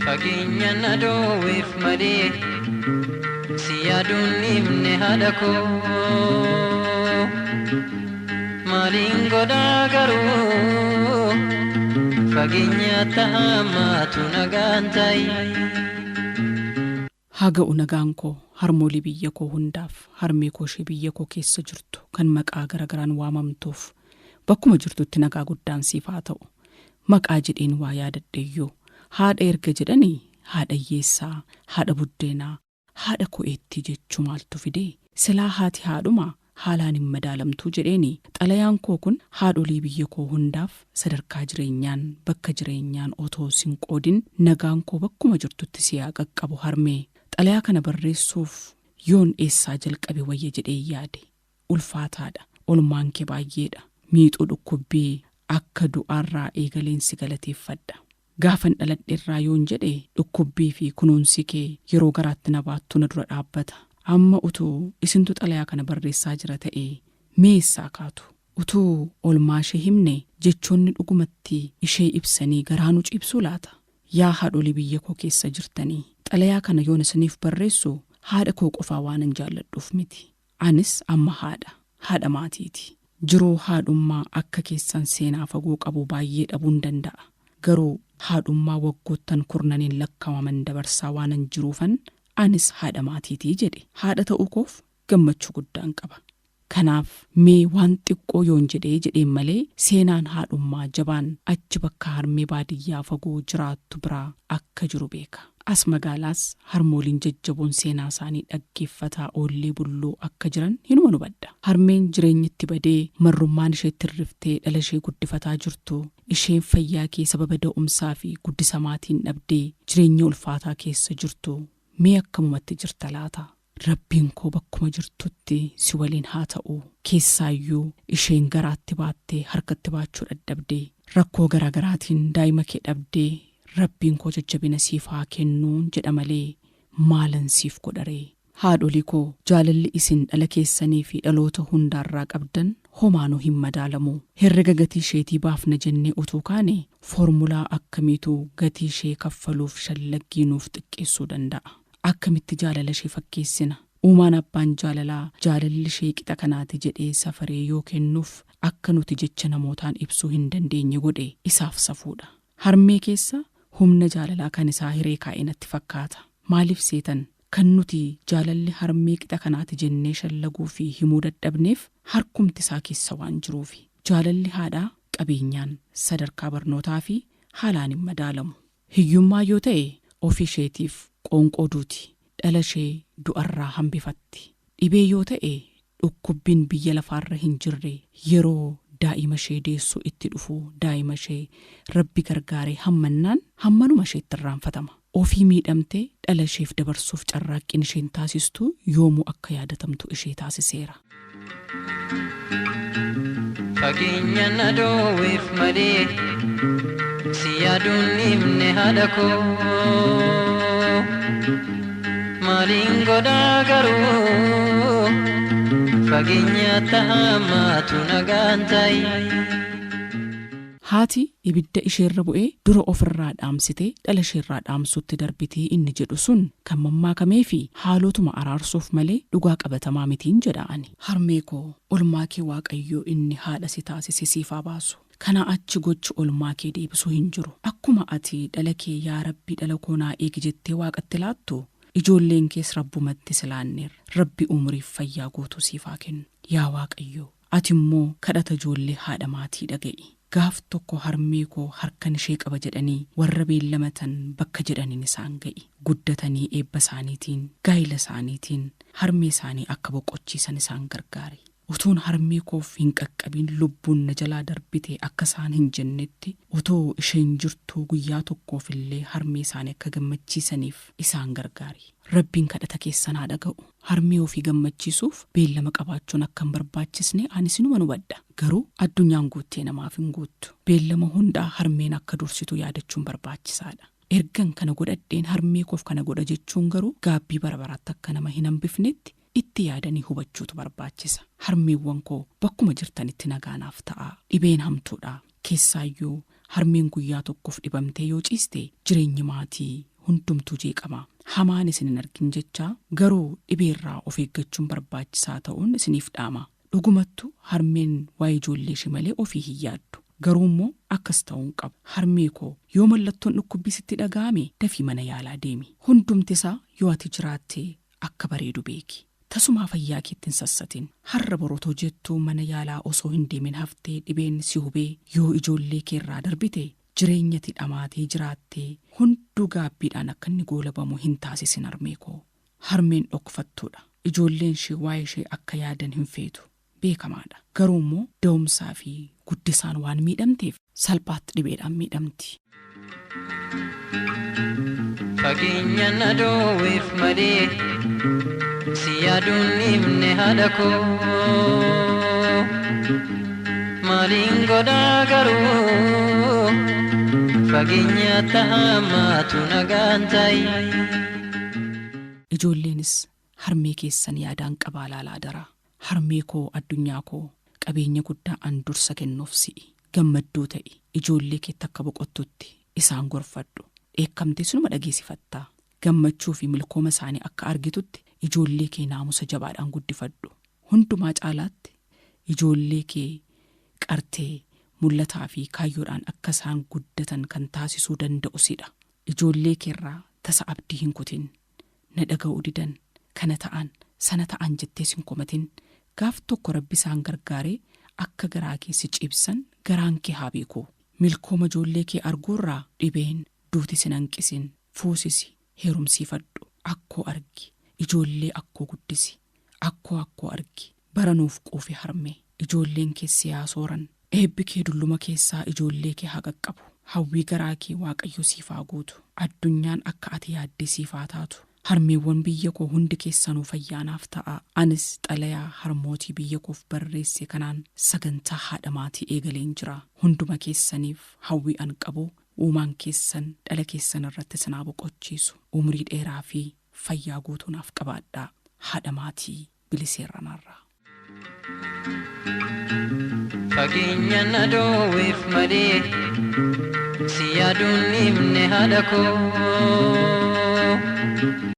Fageenya na dhoowweef malee si yaaduun himne haadha koo. Maaliin godhaa garuu fageenya tahamaatu nagaan ta'i. Haa ga'u nagaan koo harmoolii biyya koo hundaaf, harmee koo ishee biyya koo keessa jirtu kan maqaa garagaraan waamamtuuf bakkuma jirtutti nagaa guddaan siif haa ta'u. Maqaa jedheen waa yaadadheyyuu haadha erga jedhanii haadha hiyyeessaa, haadha buddeenaa, haadha ko'eettii jechuu maaltu fidee? Silaa haati haadhuma haalaan hin madaalamtuu jedheeni xalayaan koo kun haadholii biyya koo hundaaf sadarkaa jireenyaan bakka jireenyaan otoo sin qoodin nagaan koo bakkuma jirtutti si haa qaqqabu harmee. Xalayaa kana barreessuuf yoon eessaa jalqabe wayya jedheen yaade. Ulfaataadha. Olmaan kee baay'eedha. Miixuu dhukkubbii akka du'aarraa eegaleen si galateeffadha. Gaafan dhaladherraa yoon jedhe dhukkubbii fi kunuunsi kee yeroo garaatti na baattu na dura dhaabbata. Amma utuu isintu xalayaa kana barreessaa jira ta'ee mee eessaa kaatu? Utuu olmaa ishee himne jechoonni dhugumatti ishee ibsanii garaa nu ciibsuu laata? Yaa haadholii biyya koo keessa jirtanii, xalayaa kana yoon isiniif barreessu haadha koo qofaa waanan jaalladhuuf miti. Anis amma haadha. Haadha maatiiti. Jiruu haadhummaa akka keessan seenaa fagoo qabu baay'ee dhabuun danda'a. Garuu haadhummaa waggoottan kurnaniin lakkaawaman dabarsaa waanan jiruufan anis haadha maatiiti jedhe. Haadha ta'uu koof gammachuu guddaan qaba. Kanaaf mee waan xiqqoo yoon jedhee jedheen malee seenaan haadhummaa jabaan achi bakka harmee baadiyyaa fagoo jiraattu biraa akka jiru beeka. As magaalaas harmooliin jajjaboon seenaa isaanii dhaggeeffataa oollee bulluu akka jiran hinuman hubadha. Harmeen jireenyi itti badee marrummaan isheetti hirriftee dhala ishee guddifataa jirtu, isheen fayyaa kee sababa da'umsaa fi guddisa maatiin dhabdee jireenya ulfaataa keessa jirtu mee akkamumatti jirta laata? Rabbiin koo bakkuma jirtutti si waliin haa ta'u. Keessaayyuu isheen garaatti baattee harkatti baachuu dhadhabde, rakkoo garaagaraatiin daa'ima kee dhabdee Rabbiin koo jajjabina siif haa kennuun jedha malee maalan siif godharee? Haadholii koo jaalalli isin dhala keessanii fi dhaloota hundaarraa qabdan homaanuu hin madaalamu. Herrega gatii isheetii baafna jennee utuu kaane foormulaa akkamiitu gatii ishee kaffaluuf shallaggii nuuf xiqqeessuu danda'a? Akkamitti jaalala ishee fakkeessina? Uumaan abbaan jaalalaa jaalalli ishee qixa kanaati jedhee safaree yoo kennuuf akka nuti jecha namootaan ibsuu hin dandeenye godhe isaaf safuudha. Harmee keessa humna jaalalaa kan isaa hiree kaa'e natti fakkaata. Maaliif seetan? Kan nuti jaalalli harmee qixa kanaati jennee shallaguu fi himuu dadhabneef harkumti isaa keessa waan jiruufi. Jaalalli haadhaa qabeenyaan, sadarkaa barnootaa fi haalaan hin madaalamu. Hiyyummaa yoo ta'e ofii isheetiif qoonqoo duuti, dhala ishee du'arraa hambifatti. Dhibee yoo ta'e dhukkubbiin biyya lafaarra hin jirre yeroo daa'ima ishee deessu itti dhufu daa'ima ishee Rabbi gargaaree hammannaan hammanuma isheetti irraanfatama. Ofii miidhamtee dhala isheef dabarsuuf carraaqqiin isheen taasistu yoomuu akka yaadatamtu ishee taasiseera. Fageenya na dhoowweef malee si yaaduun himne haadha koo. Maaliin godhaa garuu fageenya tahamaatu nagaan ta'i. Haati ibidda isheerra bu'ee dura ofirraa dhaamsitee dhala isheerraa dhaamsuutti darbitii inni jedhu sun kan mammaakameefi haalotuma araarsuuf malee dhugaa qabatamaa mitiin jedha ani. Harmee koo olmaa kee Waaqayyoo inni haadha si taasise siif haa baasu. Kanaa achi gochi olmaa kee deebisu hin jiru. Akkuma ati dhala kee yaa Rabbi dhala koo naa eegi jettee Waaqatti laattu ijoolleen kees Rabbumatti si laanneerra. Rabbi umuriif fayyaa guutuu siif haa kennu. Yaa Waaqayyoo ati immoo kadhata ijoollee haadha maatii dhaga'i. Gaaf tokko harmee koo harkan ishee qaba jedhanii warra beellamatan bakka jedhaniin isaan ga'i. Guddatanii eebba isaaniitiin, gaa'ila isaaniitiin harmee isaanii akka boqochiisan isaan gargaari. Utuun harmee koof hin qaqqabiin lubbuun na jalaa darbite akka isaan hin jennetti otoo isheen jirtuu guyyaa tokkoof illee harmee isaanii akka gammachiisaniif isaan gargaari. Rabbiin kadhata keessan haa dhaga'u. Harmee ofii gammachiisuuf beellama qabaachuun akka hin barbaachisne anis inuman hubadha. Garuu addunyaan guuttee namaaf hin guuttu. Beellama hundaa harmeen akka dursitu yaadachuun barbaachisaadha. Ergan kana godhadheen harmee koof kana godha jechuun garuu gaabbii bara baraatti akka nama hin hambifnetti itti yaadanii hubachuutu barbaachisa. Harmeewwan koo bakkuma jirtanitti nagaa naaf ta'aa. Dhibeen hamtuudha. Keessaayyuu Harmeen guyyaa tokkoof dhibamtee yoo ciiste jireenyi maatii hundumtuu jeeqama. Hamaan isin hin argin jecha garuu dhibeerraa of eeggachuun barbaachisaa ta'uun isiniif dhaama. Dhugumattu harmeen waa'ee ijoollee ishee malee ofii hin yaaddu. Garuu immoo akkas ta'uu hin qabu. Harmee koo yoo mallattoon dhukkubbii sitti dhaga'ame dafii mana yaalaa deemi. Hundumti isaa yoo ati jiraatte akka bareedu beeki. Tasumaa fayyaa keetti hin sassatin. Har'a borotoo jettuu mana yaalaa osoo hin deemin haftee dhibeen si hubee yoo ijoollee keerraa darbite jireenyati dhamaatee jiraattee hunduu gaabbiidhaan akka inni goolabamu hin taasisin harmee koo. Harmeen dhokfattuudha. Ijoolleen ishee waa'ee ishee akka yaadan hin feetu. Beekamaadha. Garuu immoo da'umsaa fi guddisaan waan miidhamteef salphaatti dhibeedhaan miidhamti. Fageenya na dhoowweef malee si yaaduun himne haadha koo. Maaliin godhaa garuu fageenya tahamaatu nagaan ta'i. Ijoolleenis harmee keessan yaadaan qabaa laalaa daraa. Harmee koo addunyaa koo qabeenya guddaa an dursa kennuuf si'i. Gammadduu ta'i. Ijoollee keetti akka boqottutti isaan gorfadhu. Dheekkamtee sunuma dhageessifattaa. Gammachuu fi milkooma isaanii akka argitutti ijoollee kee naamusa jabaadhaan guddifadhu. Hundumaa caalaatti ijoollee kee qartee mul'ataa fi kaayyoodhaan akka isaan guddatan kan taasisuu danda'u sidha. Ijoollee keerraa tasa abdii hin kutin. Na dhaga'uu didan kana ta'an sana ta'an jettees hin komatin. Gaaf tokko rabbi isaan gargaaree akka garaa kee si cibsan garaan kee haa beeku. Milkooma ijoollee kee arguurraa dhibeen duuti sin hanqisin. Fuusisi, heerumsiifadhu, akkoo argi, ijoollee akkoo guddisi, akkoo akkoo argi. Bara nuuf quufi harmee, ijoolleen kee si haa sooran. Eebbi kee dulluma keessaa ijoollee kee haa qaqqabu. Hawwii garaa kee Waaqayyo siif haa guutu. Addunyaan akka ati yaaddee siif haa taatu. Harmeewwan biyya koo hundi keessanuu fayyaanaaf ta'a. Anis xalayaa harmootii biyya koof barreesse kanaan sagantaa haadha maatii eegaleen jira. Hunduma keessaniif hawwii an qabu uumaan keessan dhala keessan irratti isin haa boqochiisu. Umrii dheeraa fi fayyaa guutuu naaf qabaadhaa. Haadha maatii Biliseerranaarraa. Fageenya na dhoowweef malee si yaaduun himne haadha koo.